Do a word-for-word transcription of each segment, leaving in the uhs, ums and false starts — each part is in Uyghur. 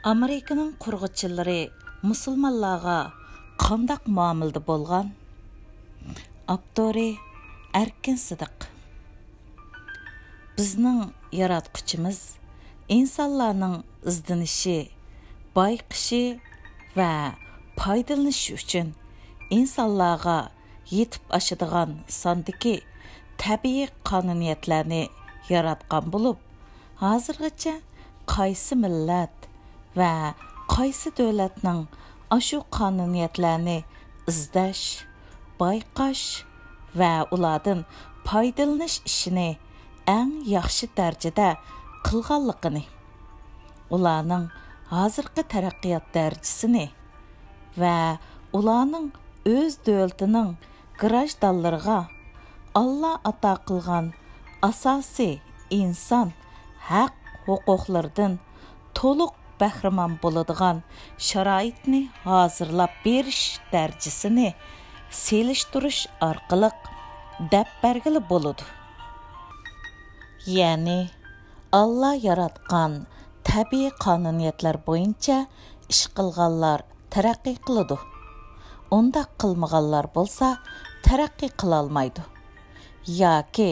ئامېرىكىنىڭ قۇرغۇچىلىرى مۇسۇلمانلارغا قانداق مۇئامىلىدە بولغان؟ ئاپتورى: ئەركىن سىدىق. بىزنىڭ ياراتقۇچىمىز ئىنسانلارنىڭ ئىزدىنىشى، بايقىشى ۋە پايدىلىنىشى ئۈچۈن ئىنسانلارغا يېتىپ ئاشىدىغان ساندىكى تەبىئىي قانۇنىيەتلەرنى ياراتقان بولۇپ، ھازىرغىچە قايسى مىللەت ۋە قايسى دۆلەتنىڭ ئاشۇ قانۇنىيەتلەرنى ئىزدەش، بايقاش ۋە ئۇلاردىن پايدىلىنىش ئىشىنى ئەڭ ياخشى دەرىجىدە قىلغانلىقىنى، ئۇلارنىڭ ھازىرقى تەرەققىيات دەرىجىسىنى ۋە ئۇلارنىڭ ئۆز دۆلىتىنىڭ گراژدانلىرىغا ئاللا ئاتا قىلغان ئاساسىي ئىنسان ھەق ھوقۇقلىرىدىن تولۇق بەھرىمەن بولىدىغان شارائىتنى ھازىرلاپ بېرىش دەرىجىسىنى سېلىشتۇرۇش ئارقىلىق دەپ بەرگىلى بولىدۇ. يەنى، ئاللا ياراتقان تەبىئىي قانۇنىيەتلەر بويىچە ئىش قىلغانلار تەرەققىي قىلىدۇ. ئۇنداق قىلمىغانلار بولسا تەرەققىي قىلالمايدۇ. ياكى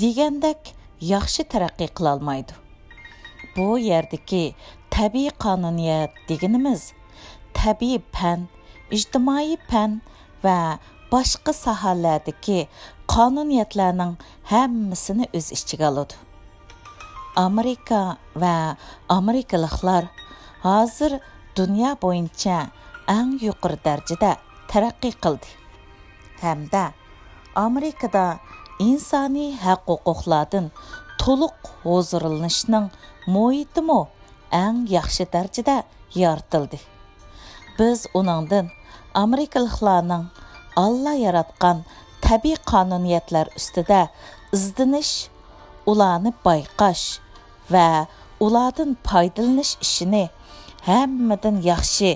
دېگەندەك ياخشى تەرەققىي قىلالمايدۇ. بۇ يەردىكى تەبىئىي قانۇنىيەت دېگىنىمىز تەبىئىي پەن، ئىجتىمائىي پەن ۋە باشقا ساھەلەردىكى قانۇنىيەتلەرنىڭ ھەممىسىنى ئۆز ئىچىگە ئالىدۇ. ئامېرىكا ۋە ئامېرىكىلىقلار ھازىر دۇنيا بويىچە ئەڭ يۇقىرى دەرىجىدە تەرەققىي قىلدى ھەمدە ئامېرىكىدا ئىنسانىي ھەق-ھوقۇقلاردىن تولۇق ھۇزۇرلىنىشنىڭ مۇھىتىمۇ ئەڭ ياخشى دەرىجىدە يارىتىلدى. بىز ئۇنىڭدىن ئامېرىكىلىقلارنىڭ ئاللا ياراتقان تەبىئىي قانۇنىيەتلەر ئۈستىدە ئىزدىنىش، ئۇلارنى بايقاش ۋە ئۇلاردىن پايدىلىنىش ئىشىنى ھەممىدىن ياخشى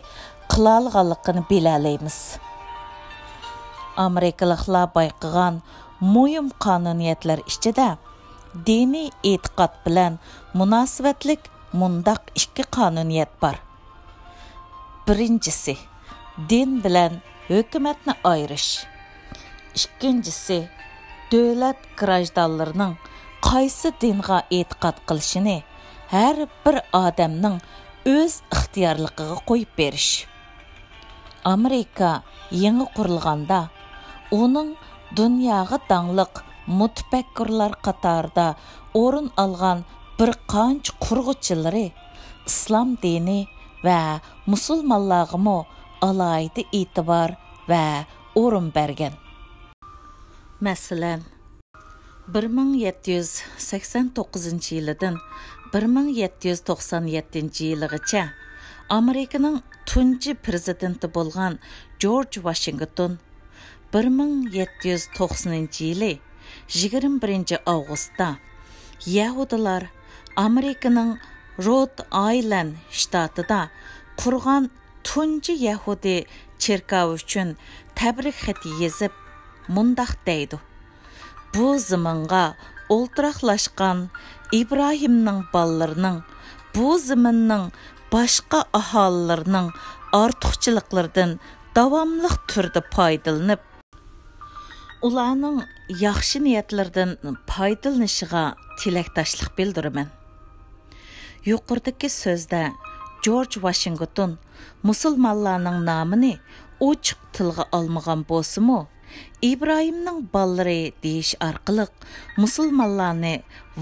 قىلالىغانلىقىنى بىلەلەيمىز. ئامېرىكىلىقلار بايقىغان مۇھىم قانۇنىيەتلەر ئىچىدە دىنىي ئېتىقاد بىلەن مۇناسىۋەتلىك مۇنداق ئىككى قانۇنىيەت بار. بىرىنچىسى، دىن بىلەن ھۆكۈمەتنى ئايرىش. ئىككىنچىسى، دۆلەت گراژدانلىرىنىڭ قايسى دىنغا ئېتىقاد قىلىشىنى ھەر بىر ئادەمنىڭ ئۆز ئىختىيارلىقىغا قويۇپ بېرىش. ئامېرىكا يېڭى قۇرۇلغاندا، ئۇنىڭ دۇنياغا داڭلىق مۇتەپەككۇرلار قاتارىدا ئورۇن ئالغان بىر قانچە قۇرغۇچىلىرى ئىسلام دىنى ۋە مۇسۇلمانلارغىمۇ ئالاھىدە ئېتىبار ۋە ئورۇن بەرگەن. مەسىلەن، بىر مىڭ يەتتە يۈز سەكسەن توققۇزىنچى يىلىدىن بىر مىڭ يەتتە يۈز توقسان يەتتىنچى يىلىغىچە ئامېرىكىنىڭ تۇنجى پىرېزىدېنتى بولغان جورج ۋاشىنگتون بىر مىڭ يەتتە يۈز توقسىنىنچى يىلى يىگىرمە بىرىنچى ئاۋغۇستتا يەھۇدىيلار ئامېرىكىنىڭ رود ئايلەند شتاتىدا قۇرغان تۇنجى يەھۇدىي چېركاۋى ئۈچۈن تەبرىك خېتى يېزىپ، مۇنداق دەيدۇ: «بۇ زېمىنغا ئولتۇراقلاشقان ئىبراھىمنىڭ بالىلىرىنىڭ، بۇ زېمىننىڭ باشقا ئاھالىلىرىنىڭ ئارتۇقچىلىقلىرىدىن داۋاملىق تۈردە پايدىلىنىپ، ئۇلارنىڭ ياخشى نىيەتلىرىدىن پايدىلىنىشىغا تىلەكداشلىق بىلدۈرىمەن.» يۇقىرىدىكى سۆزدە جورج ۋاشىنگتون مۇسۇلمانلارنىڭ نامىنى ئوچۇق تىلغا ئالمىغان بولسىمۇ، ئىبراھىمنىڭ بالىلىرى دېيىش ئارقىلىق مۇسۇلمانلارنى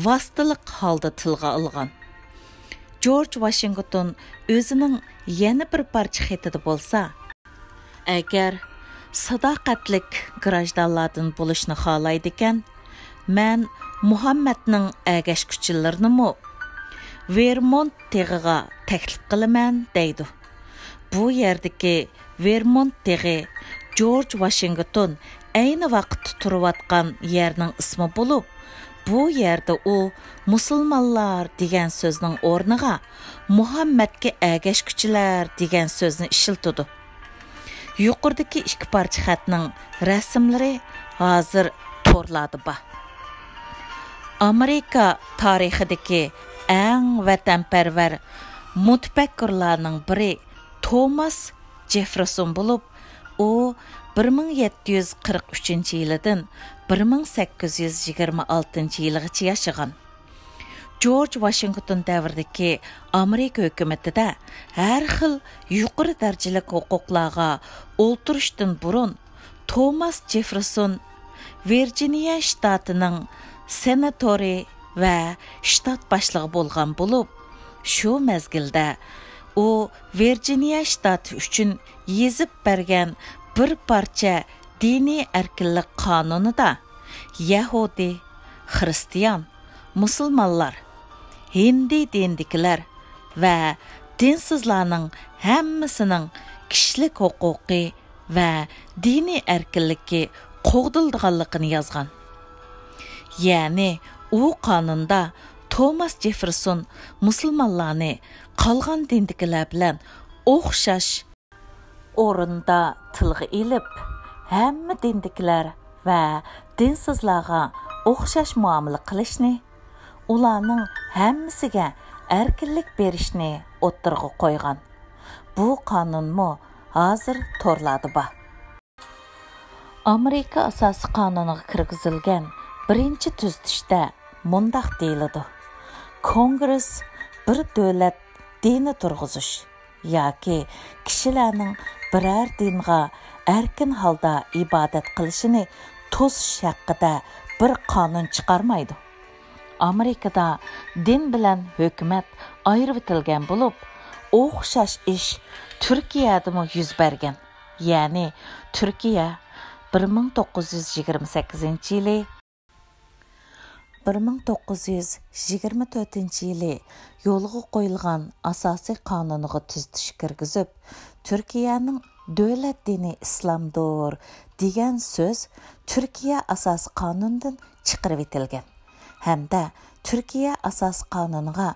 ۋاسىتىلىق ھالدا تىلغا ئالغان. جورج ۋاشىنگتون ئۆزىنىڭ يەنە بىر پارچە خېتىدە بولسا، ئەگەر ساداقەتلىك گراژدانلاردىن بولۇشنى خالايدىكەن، مەن مۇھەممەدنىڭ ئەگەشكۈچىلىرىنىمۇ ۋېرمونت تېغىغا تەكلىپ قىلىمەن، دەيدۇ. بۇ يەردىكى ۋېرمونت تېغى جورج ۋاشىنگتون ئەينى ۋاقىتتا تۇرۇۋاتقان يەرنىڭ ئىسمى بولۇپ، بۇ يەردە ئۇ مۇسۇلمانلار دېگەن سۆزنىڭ ئورنىغا مۇھەممەدكە ئەگەشكۈچىلەر دېگەن سۆزنى ئىشلىتىدۇ. يۇقىرىدىكى ئىككى پارچە خەتنىڭ رەسىملىرى ھازىر تورلاردا بار. ئامېرىكا تارىخىدىكى ئەڭ ۋەتەنپەرۋەر مۇتەپەككۇرلارنىڭ بىرى توماس جېففېرسون بولۇپ، ئۇ بىر مىڭ يەتتە يۈز قىرىق ئۈچىنچى يىلىدىن بىر مىڭ سەككىز يۈز يىگىرمە ئالتىنچى يىلىغىچە ياشىغان. جورج ۋاشىنگتون دەۋرىدىكى ئامېرىكا ھۆكۈمىتىدە ھەر خىل يۇقىرى دەرىجىلىك ھوقۇقلارغا ئولتۇرۇشتىن بۇرۇن، توماس جېففېرسون ۋىرجىنىيە شتاتىنىڭ سېناتورى ۋە شتات باشلىقى بولغان بولۇپ، شۇ مەزگىلدە ئۇ ۋىرجىنىيە شتاتى ئۈچۈن يېزىپ بەرگەن بىر پارچە دىنىي ئەركىنلىك قانۇنىدا يەھۇدىي، خىرىستىيان، مۇسۇلمانلار، ھىندى دىنىدىكىلەر ۋە دىنسىزلارنىڭ ھەممىسىنىڭ كىشىلىك ھوقۇقى ۋە دىنىي ئەركىنلىكى قوغدىلىدىغانلىقىنى يازغان. يەنى ئۇ قانۇندا توماس جېففېرسون مۇسۇلمانلارنى قالغان دىندىكىلەر بىلەن ئوخشاش ئورۇندا تىلغا ئېلىپ، ھەممە دىندىكىلەر ۋە دىنسىزلارغا ئوخشاش مۇئامىلە قىلىشنى، ئۇلارنىڭ ھەممىسىگە ئەركىنلىك بېرىشنى ئوتتۇرىغا قويغان. بۇ قانۇنمۇ ھازىر تورلاردا بار. ئامېرىكا ئاساسىي قانۇنىغا كىرگۈزۈلگەن بىرىنچى تۈزىتىشتە مۇنداق دېيىلىدۇ: كونگرېس بىر دۆلەت دىنى تۇرغۇزۇش ياكى كىشىلەرنىڭ بىرەر دىنغا ئەركىن ھالدا ئىبادەت قىلىشىنى توسۇش ھەققىدە بىر قانۇن چىقارمايدۇ. ئامېرىكىدا دىن بىلەن ھۆكۈمەت ئايرىۋېتىلگەن بولۇپ، ئوخشاش ئىش تۈركىيەدىمۇ يۈز بەرگەن. يەنى تۈركىيە بىر مىڭ توققۇز يۈز يىگىرمە سەككىزىنچى يىلى، بىر مىڭ توققۇز يۈز يىگىرمە تۆتىنچى يىلى يولغا قويۇلغان ئاساسىي قانۇنىغا تۈزىتىش كىرگۈزۈپ، تۈركىيەنىڭ دۆلەت دىنى ئىسلامدۇر دېگەن سۆز تۈركىيە ئاساسىي قانۇنىدىن چىقىرىۋېتىلگەن ھەمدە تۈركىيە ئاساسىي قانۇنىغا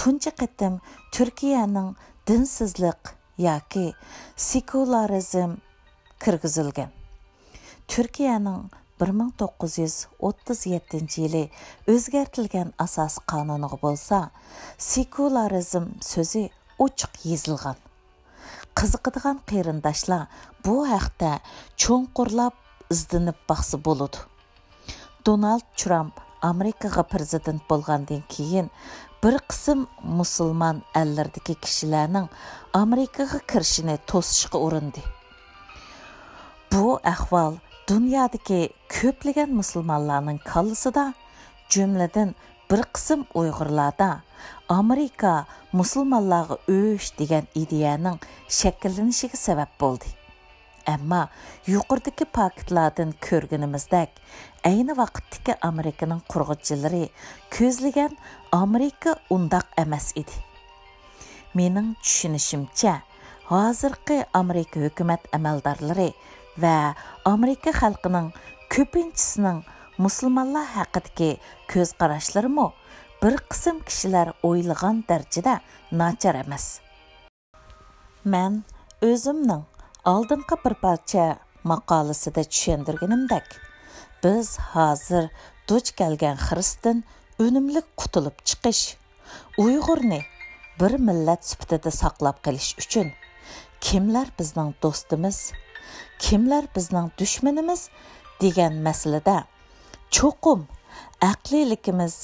تۇنجى قېتىم تۈركىيەنىڭ دىنسىزلىق ياكى سېكۇلارىزم كىرگۈزۈلگەن. تۈركىيەنىڭ بىر مىڭ توققۇز يۈز ئوتتۇز يەتتىنچى يىلى ئۆزگەرتىلگەن ئاساسىي قانۇنىغا بولسا، سېكۇلارىزم سۆزى ئوچۇق يېزىلغان. قىزىقىدىغان قېرىنداشلار بۇ ھەقتە چوڭقۇرلاپ ئىزدىنىپ باقسا بولىدۇ. دونالد ترامپ ئامېرىكىغا پىرېزىدېنت بولغاندىن كېيىن، بىر قىسىم مۇسۇلمان ئەللىرىدىكى كىشىلەرنىڭ ئامېرىكىغا كىرىشىنى توسۇشقا ئۇرۇندى. بۇ ئەھۋال دۇنيادىكى كۆپلىگەن مۇسۇلمانلارنىڭ كاللىسىدا، جۈملىدىن بىر قىسىم ئۇيغۇرلاردا ئامېرىكا مۇسۇلمانلارغا ئۆچ دېگەن ئىدىيەنىڭ شەكىللىنىشىگە سەۋەب بولدى. ئەمما يۇقىرىدىكى پاكىتلاردىن كۆرگىنىمىزدەك، ئەينى ۋاقىتتىكى ئامېرىكىنىڭ قۇرغۇچىلىرى كۆزلىگەن ئامېرىكا ئۇنداق ئەمەس ئىدى. مېنىڭ چۈشىنىشىمچە، ھازىرقى ئامېرىكا ھۆكۈمەت ئەمەلدارلىرى ۋە ئامېرىكا خەلقىنىڭ كۆپىنچىسىنىڭ مۇسۇلمانلار ھەققىدىكى كۆز قاراشلىرىمۇ بىر قىسىم كىشىلەر ئويلىغان دەرىجىدە ناچار ئەمەس. مەن ئۆزۈمنىڭ ئالدىنقى بىر پارچە ماقالىسىدە چۈشەندۈرگىنىمدەك، بىز ھازىر دۇچ كەلگەن خىرىستىن ئۈنۈملۈك قۇتۇلۇپ چىقىش، ئۇيغۇرنى بىر مىللەت سۈپىتىدە ساقلاپ قېلىش ئۈچۈن كىملەر بىزنىڭ دوستىمىز، كىملەر بىزنىڭ دۈشمىنىمىز دېگەن مەسىلىدە چوقۇم ئەقلىيلىكىمىز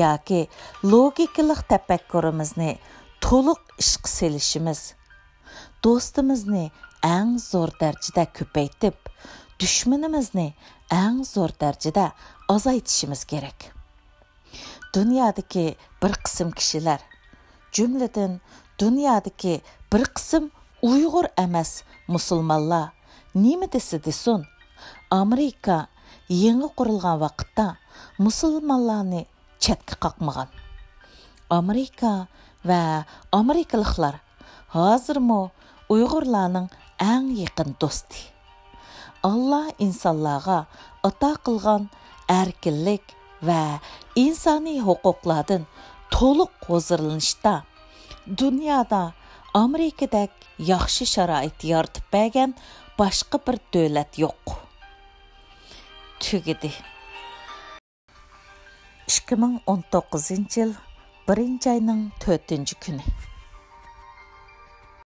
ياكى لوگىكىلىق تەپەككۇرىمىزنى تولۇق ئىشقا سېلىشىمىز، دوستىمىزنى ئەڭ زور دەرىجىدە كۆپەيتىپ، دۈشمىنىمىزنى ئەڭ زور دەرىجىدە ئازايتىشىمىز كېرەك. دۇنيادىكى بىر قىسىم كىشىلەر، جۈملىدىن دۇنيادىكى بىر قىسىم ئۇيغۇر ئەمەس مۇسۇلمانلار نېمە دېسە دېسۇن، ئامېرىكا يېڭى قۇرۇلغان ۋاقىتتا مۇسۇلمانلارنى چەتكە قاقمىغان. ئامېرىكا ۋە ئامېرىكىلىقلار ھازىرمۇ ئۇيغۇرلارنىڭ ئەڭ يېقىن دوستى. ئاللا ئىنسانلارغا ئاتا قىلغان ئەركىنلىك ۋە ئىنسانىي ھوقۇقلاردىن تولۇق ھۇزۇرلىنىشتا، دۇنيادا ئامېرىكىدەك ياخشى شارائىت يارىتىپ بەرگەن باشقا بىر دۆلەت يوق. تۈگىدى. ئىككى مىڭ ئون توققۇزىنچى يىل بىرىنچى ئاينىڭ تۆتىنچى كۈنى.